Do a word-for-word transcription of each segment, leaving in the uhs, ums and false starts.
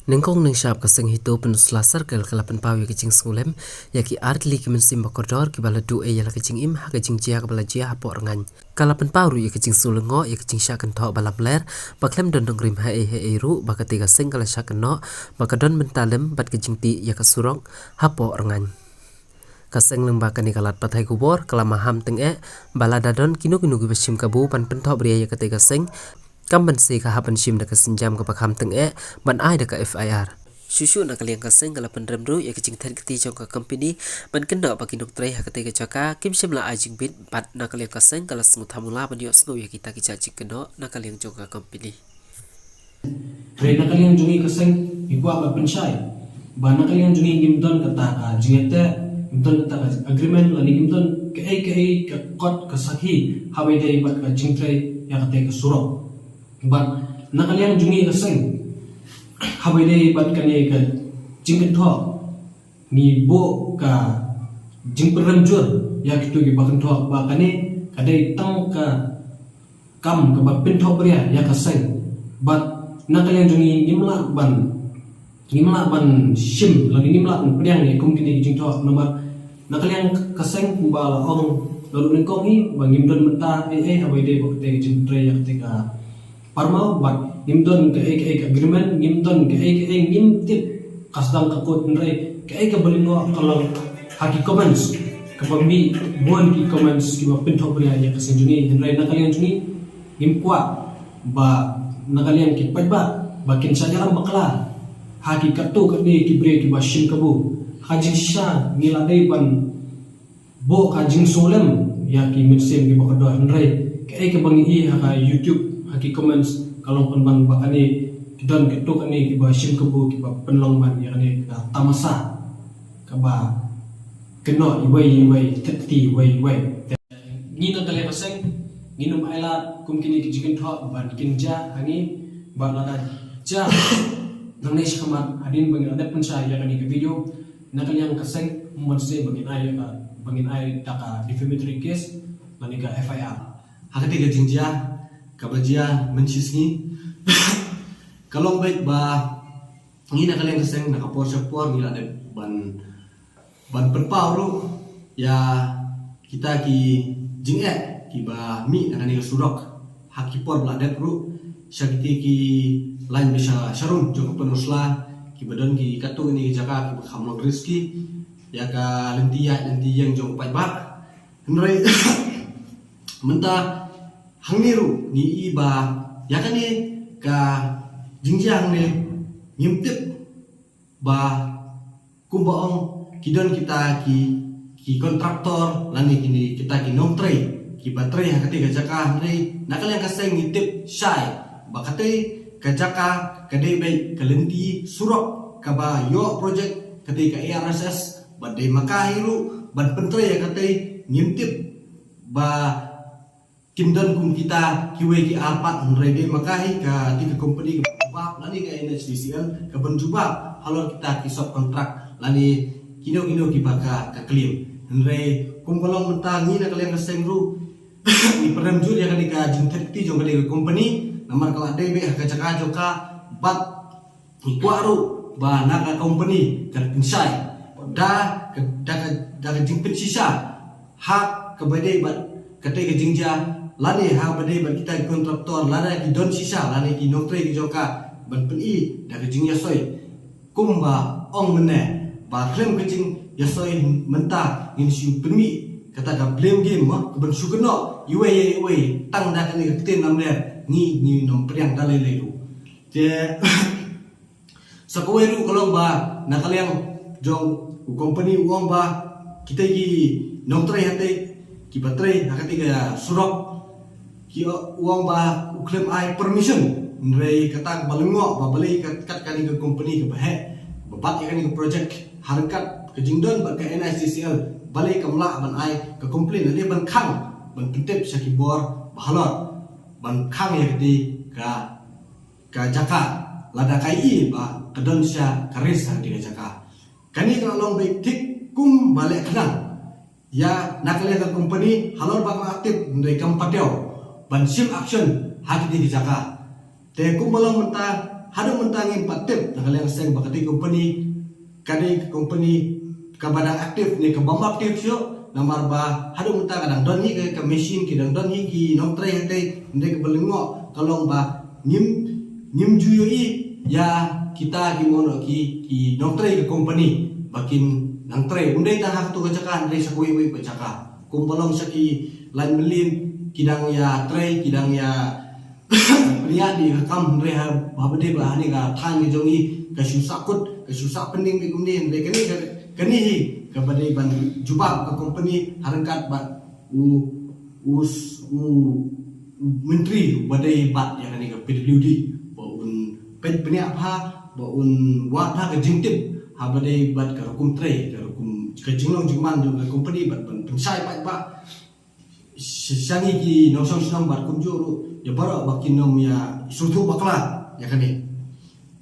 Nyngkong nyngshap ka seng HITO Peninsula Circle ka la pynpaw ïa ka jingsngewlem ïa ki artylli ki mynsiem ba kordor kiba la duh ei ïa la ka jingim ha ka jingjia kaba la jia hapoh Rngaiñ. Ka la pynpaw ruh ïa ka jingsngewlyngngoh ïa ka jingshah kynthoh ba lamler ba khlem don nongrim haei haei ruh ba katei ka seng ka la shah kynnoh ba ka don bynta lem bad ka jingtih ïa ka surok hapoh Rngaiñ. Ka seng lyngba kane ka lad pathai khubor ka la maham tyngeh ba lada don kino kino kiba shim kabu ban pynthohbria ïa katei ka seng, kam banse ka hap ban shim da ka sienjam kaba kham tyngeh ban ai da ka F I R. Shuh shuh na ka liang ka seng ka la pynrem ruh ïa ka jingthet kti jong ka kompani ban kynnoh ba ki nongtrei ha katei ka jaka kim shym la ai jingbit, bad na ka liang ka seng ka la sngewthuh mula ban ïohsngew ïa kita ki jait jingkynnoh na ka liang jong ka kompani. Hynrei na ka liang jong ngi ka seng ngi kwah ban pynshai ba na ka liang jong ngi ngim don kata ka jingïateh, ngim don kata ka agreement, lane ngim don kaei kaei ka kot ka sakhi haba ïadei bad ka jingtrei ïa katei ka surok. Bad na ka liang jong ngi ka seng haba ïadei bad kane ka jingkynthoh ngi buh ka jingpynrem jur ïa kito kiba kynthoh ba kane ka dei tang ka kam kaba pynthohbria ïa ka seng. Bad na ka liang jong ngi ngim lah ban, ngim lah ban shim lane ngim lah ban pdiang ïa kum kine ki jingthoh namar na ka liang ka seng kumba la ong naduh nyngkong hi ba ngim don bynta ei ei haba ïadei bad katei ka jingtrei ïa katei ka parmaw, bad ngim don kaei kaei ka agreement, ngim don kaei kaei, ngim tip ka sdang ka kot. Hynrei kaei kaba lyngngoh ka long ha ki comments kaba mih bun ki comments kiba pynthohbria ïa ka seng jong ngi. Hynrei na ka liang jong ngi ngim kwah ba na ka liang ki paidbah ba kin shah ïalam bakla ha ki katto katne ki briew kiba shim kabu. Ha ka jingshisha ngi la dei ban buh ka jingsngewlem ïa ki mynsiem kiba kordor. Hynrei kaei kaba ngi i ha ka YouTube ha ki comments ka long pynban ba kane ki don katto katne kiba shim kabu kiba pynlong ban ïa kane ka tamasa kaba kynnoh iwei iwei, thet kti iwei iwei. Ngi na ka liang ka seng ngin ym ailad kum kine ki jingkynthoh ban kin jia ha ngi, bad lada jia nangne shakhmat hadien ba ngi la dep pynshai ïa kane ka video, na ka liang ka seng ym banse ba ngin ai ka, ba ngin ai da ka defamatory case lane ka F I R. Ha katei ka jingjia kaba jia mynshisngi ka long beit ba ngi na ka liang ka seng na ka por sha ka por ngi la dep ban ban pynpaw ruh ïa kita ki jingeh kiba mih na kane ka surok ha ki por ba la dep ruh sha kiti ki lain ba sha sharum jong ka peninsula kiba don ki katto katne ki jaka kiba kham long risky ïa ka lynti ïaid lynti ïeng jong u paidbah. Hynrei mynta hangne ruh ngi i ba ïa kane ka jingjia hangne ngim tip ba kumba ong ki don kita ki, ki kontraktor lane kine kita ki nongtrei kiba trei ha katei ka jaka. Hynrei na ka liang ka seng ngi tip shai ba katei ka jaka ka dei beit ka lynti surok kaba ïoh projek katei ka A R S S, bad dei maka hi ruh ban pyntrei ïa katei. Ngim tip ba kin don kum kita kiwei ki arpad, hynrei dei maka hi katei ka company ka jubab lane ka N H D C L ka ban jubab halor kita ki subcontract lane kino kino kiba ka, ka claim. Hynrei kum ka long mynta ngi na ka liang ka seng ruh ngi pynrem jur ïa kane ka jingthet kti jong kane ka company namar ka la dei beit ha ka jaka jong ka, bad ngi kwah ruh ba na ka company ka pynshai da ka, da ka, da ka jingpynshisha ha kaba dei bad katei ka jingjia lane ha kaba dei bad kita ki kontraktor lada ki don shisha lane ki nongtrei ki jong ka ban pyni da ka jingïasoi. Kumba ong mynne ba khlem ka jingïasoi mynta ngin shu pynmih kata ka blame game, mo, ka ban shu kynnoh iwei ïa iwei tang da kane ka ktien lamler, ngi, ngin ym pdiang da lei lei ruh. Te sa kawei ruh ka long ba na ka liang jong u company u ong ba kita ki nongtrei hatei kiba trei ha katei ka surok ki, u ong ba u khlem ai permission. Hynrei kata kaba lyngngoh ba balei kat, kat kane ka company kaba heh ba bat ïa kane ka project ha ryngkat ka jingdon bad ka N H D C L, balei kam lah ban ai ka complaint lane ban khang ban pyntip sha ki bor ba halor ban khang ïa katei ka ka jaka lada ka i ba ka don sha ka risk ha katei ka jaka. Kane ka long beit thik kum ba leh khnang ïa na ka liang ka company halor ba ka la tip hynrei kam patiaw ban shim action ha katei ka jaka. Te kum ba long mynta Haduh mynta ngim pat tip na ka liang seng ba ka dei company, ka dei ka company kaba dang active ne kaba bym active shuh, namar ba haduh mynta ka dang don hi ka, ka machine, ki dang don hi ki nongtrei hangtei, hynrei kaba lyngngoh ka long ba ngim, ngim ju ïohi ïa kita ki mon ki, ki nongtrei ka company ba kin nang trei. Ym dei tang ha kato ka jaka, hynrei sha kawei kawei pat jaka. Kumba long sha ki lain mylliem, ki dang ïa trei, ki dang ïa pynïaid ïa ka kam, hynrei ha, haba dei ba ha kane ka thaiñ ka jong ngi ka shu sahkut, ka shu sah pynding beit kumne, hynrei kane ka, kane hi kaba dei ban jubab ka company ha ryngkat bad u, u, u, u myntri uba dei bad ïa kane ka P W D, ba un peit bniah bha, ba un wad bha ka jingtip haba dei bad ka rukom trei, ka rukom, ka jinglong jingman jong ka company, bad ban pynshai paidbah sha, sha ngi ki nongshong shnong bad kumjuh ruh ïa baroh ba kin ym ïa sngewthuh bakla ïa kane.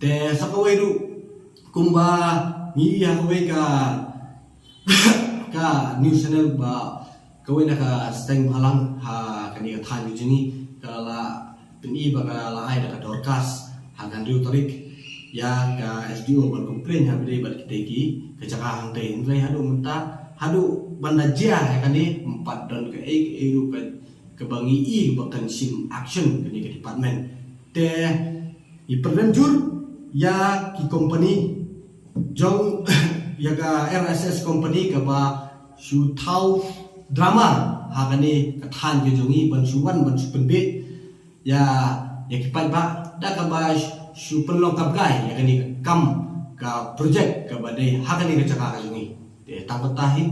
Te sa kawei ruh, kumba ngi ïa kawei ka, ka news channel ba kawei na ka seng bhalang ha kane ka thaiñ ka jong ngi, ka la pyni ba ka la ai da ka dorkhas ha ka hynriew tarik ïa ka S D O ban complain haba dei bad kitei ki, ka jaka hangtei, hynrei haduh mynta, haduh ban da jia ïa kane, ym pat don kaei kaei ruh ka, kaba ngi i ba kan shim action kane ka department. Te ngi pyrkhat jur ïa ki company jong, ïa ka R S S company kaba shu thaw drama ha kane ka thaiñ ka jong ngi, ban shu wan ban shu pynbeit ïa, ïa ki paidbah da kaba shu pynlong kabgai ïa kane ka kam, ka project kaba dei ha kane ka jaka ka jong ngi. Te tang kata hi,